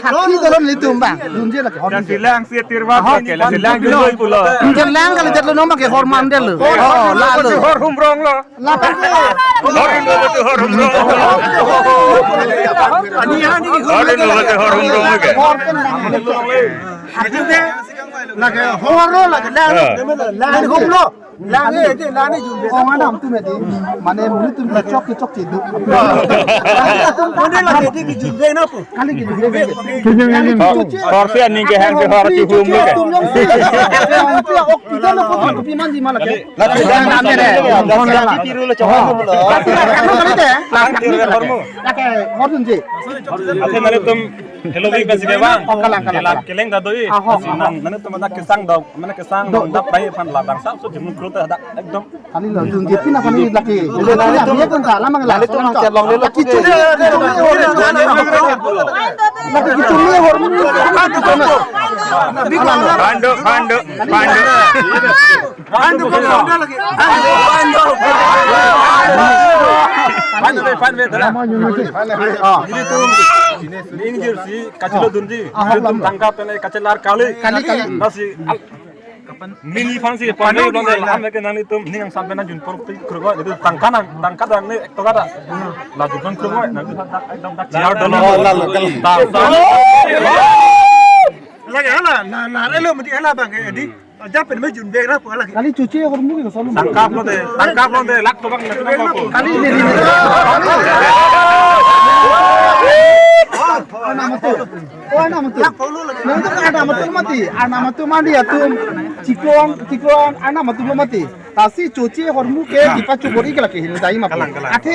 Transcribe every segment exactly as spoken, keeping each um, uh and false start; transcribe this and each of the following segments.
Sakhi dolo nelitum bang. Dunji lake. Jan silang si tirwa ke, la silang dolo pulo. Jan lang kali jatlo noma Hor mandel lo. Oh, la lo. Hor humrong lo. La kan ke. Hor humrong lo, hor humrong lo. Ani, ani, hor humrong lo ke. Hor kan. Lake hor lo, lake la. La hum lo. Langne, ete langne jun. Oh, mana atum ete. Mane mulu atum kechok kechok cheduk. Atum kone lake ete kejun na po. Kali kejun. Kejun, kejun. Hor, hor si aning kehang si hor chihum lo ke. Atum yang si. Atum yang ok kita lo ko kopi manji malah ke. Lati dan ame re. Lati piru lo chong. Lati kan kali te. Lati hormu. Lati hor dunji. Ate nanglitum Halloween pensi ke bang. Oh, kalang, kalang, kalang. Keleng ta do-i. Ah, ho. Nang, nanglitum ada kesang dok, mana kesang dok, dok, dok, pai aphan labang sa, so jemu kru ta dak ekdom. Kali lo, jun je pina kali lagi. Nanglitum dia pun kalang, kalang. Nanglitum macet long lelo. Lagi kicung ni hor. Bandu, bandu, bandu. Bandu, bandu. Bandu, bandu. Bandu, bandu. Ah. Ini tuh, ini jersey. Kachilo dunji. Ah, nanglitum tangka pen kachelar kali. Kali, kali. Lasi al-, mini aphansi pande blonde lam ke nanglitum ning angsam pen jun por ti krugo itu tangka nang, tangka dan ni ek toka ta. La jun krugo nanglitum tak ekdom tak chiar dolo. Oh, la, la, kali. Tangka. Lagi hala, na, na, elo mati hala bang ke di. Aja pen me jun bek ra pala ke. Kali chuche hormu ke solo. Tangkap lo de, tangkap lo de, lak tobang na tobang ko. Kali de. Ana matu. Oh, ana matu. Nang tu ana matu mati, ana matu mandi atum. Chiklong, chiklong, ana matu lo mati. Lasi chuche hormu ke dipa chubori ke lake hin dai ma. Kalang, kalang. Athe,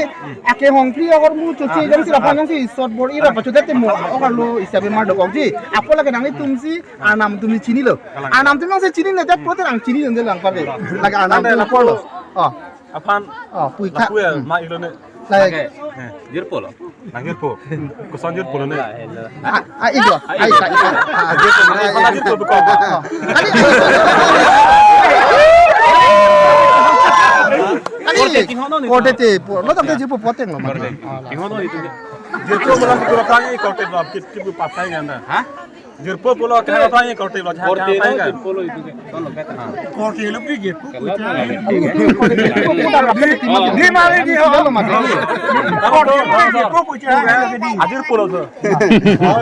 ake hongpri hormu chuche jongsi lapan jongsi sot bor-i ra pachudet te mo. Okar lo isi abemar dokok ji. Apo lake nanglitum si Arnam atum chinilo. Kalang. Arnam atum si chinilo, jat prote nang chini jong lang parve. Lake Arnam atum lapu apor lo. Oh. Aphan. Oh, pui kha. Lapu ya, hmm, ma ilo ne. Lake. Eh. Jirpo lo. Nang jirpo. Koson jirpo lo ne. Ah, ah, ilo. Ah, ilo. Ah, jirpo. Ah, jirpo bukan. Oh. Kali. Kali. Korte tinghono ni. Korte te, po, lo tangte jirpo poteng lo, mati. Tinghono itu. Jirpo malam itu orang ini korte lo, kit, kit, pakai kan dah. Hah? Jirpo pulo kehang aphan korte lo, kehang aphan kan. Jirpo lo itu ke. Tono kata. Korte lo pi jirpo. Di mari di ho. Lo mati. Korte lo jirpo pucha. Ajirpo lo tu.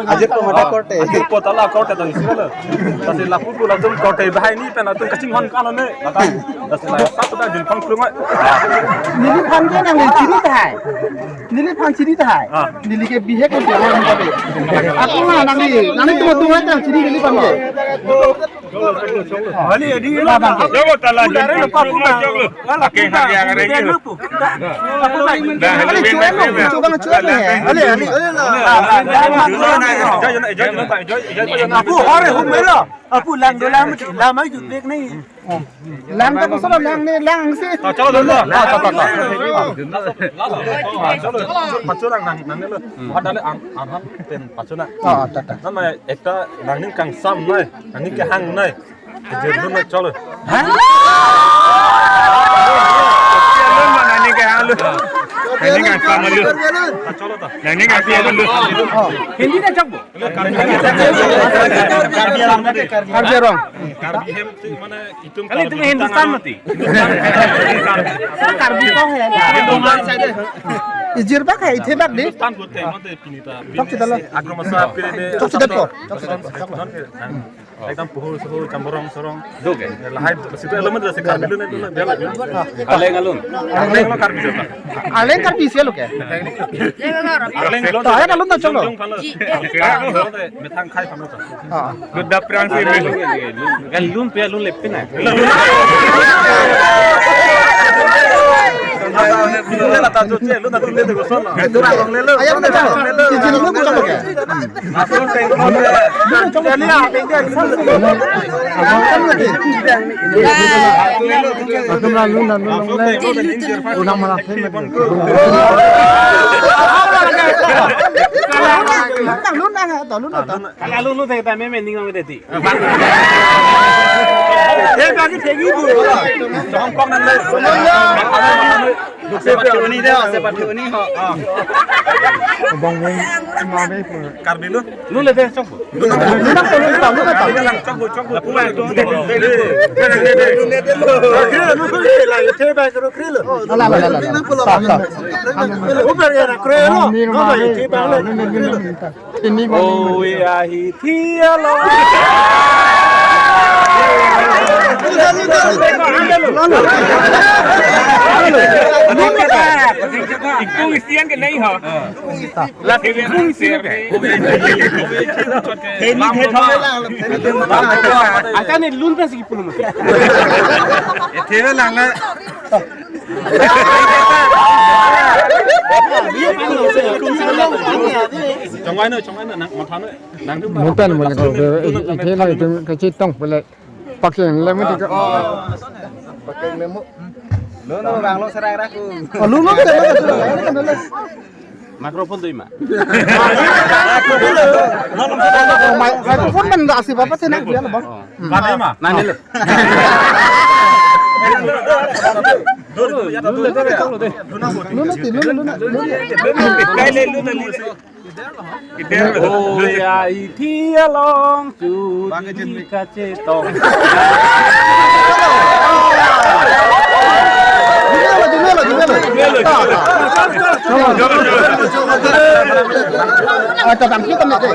Ajirpo mata korte. Ajirpo ta la korte ta isi lo. Lasi lapu tu langsung korte bahai ni pen langsung kachinghon kan ne. Mata. Lasi la satu ta jun pang klung ai. Neliphan ke nangli chini tahai. Neliphan chini tahai. Ah. Neli ke bihek ke jalan tadi. Ako nga nangli, nangli tuma tuma ta chini neliphan ke. Hali edi la bang ke. Jogo tala jun pang klung ai joglo. Ake hari yang hari ini. Hali chuan lo, chuan lo, chuan lo. Hali, hali. Apu hore humelo. Apu lang do lang mati, lang mai jut bek ni. Lang ta koson lang ne, lang si. Ah, chalo, chalo. Ah, chalo, chalo. Ah, chalo. Pacho lang nang, nang ne lo. Wahad dale an, an han pen pacho na. Ah, ta, ta. Nama ekta nangning kangsam nai, nangning kehang nai. Kejir dun nai, chalo. Hah? Nangning kehang lo. Nangning kangsam lo. Ah, chalo ta. Nangning kangsam lo. Hindi na chakbo. Karbi Anglong. Karbi Anglong. Karbi hem si mane itum kali itum Karbi Hindustan tanglo. Mati. Karbi kong he. Ijir bak he, ithe bak di. Hindustan bote, mate pinita. Chok sita lo. Agro masa pire de. Chok sita po. Chok sita po. Ekdom puhur suhur chamborong sorong. Doke. Lahai situ element rasa Karbi lo ne lo dia lagi. Aleng alun. Aleng lo Karbi jota. Aleng Karbi isi lo ke. Aleng lo. Tahan alun na cholo. Jong pala. Methang khai pala. Ah. Good da prang si me. Kan lun pe lun lepin na. Lun na ta jo che, lun na lun le de ko son. Ayam na cholo. Jin lo ko cholo ke. Kala lulu thek ta me me ning ong de ti. Thebak ke thegi bu. Hong Kong nang le. Ase pathu ni de, ase pathu ni ho. Bong bong ma be pu. Karbi lo. Lu le de chok. Lu na to, lu na to, lu na to. Chok bu, chok bu. Ala, ala, ala, ala. Stop, stop. Uber ya na kre lo. Ni ma be. Thebak le. Ini bang. Oi, ahi thi along. Ikung isian ke nahi ho. La ikung isian ke. Acha ne lun pen si kipu lo. Ethebe lang na. Chongvai no, chongvai no, nang matha no. Nang tu mutan mo ko, ithelo itum kachetong pele. Pakai lemu di ko. Pakai lemu. Lo no bang lo serai raku. Oh, lo lo. Microphone tu ima. Microphone man da asi bapa sih nak dia lo bang. Mana ima? Nani lo. Dulu, dulu, dulu, dulu, dulu. Luna ti, luna, luna, luna. Kai le, luna, luna. Oi, ahi thi along, chu di kachetong. Jumelo, jumelo, jumelo. Ah, tatang kita nanti.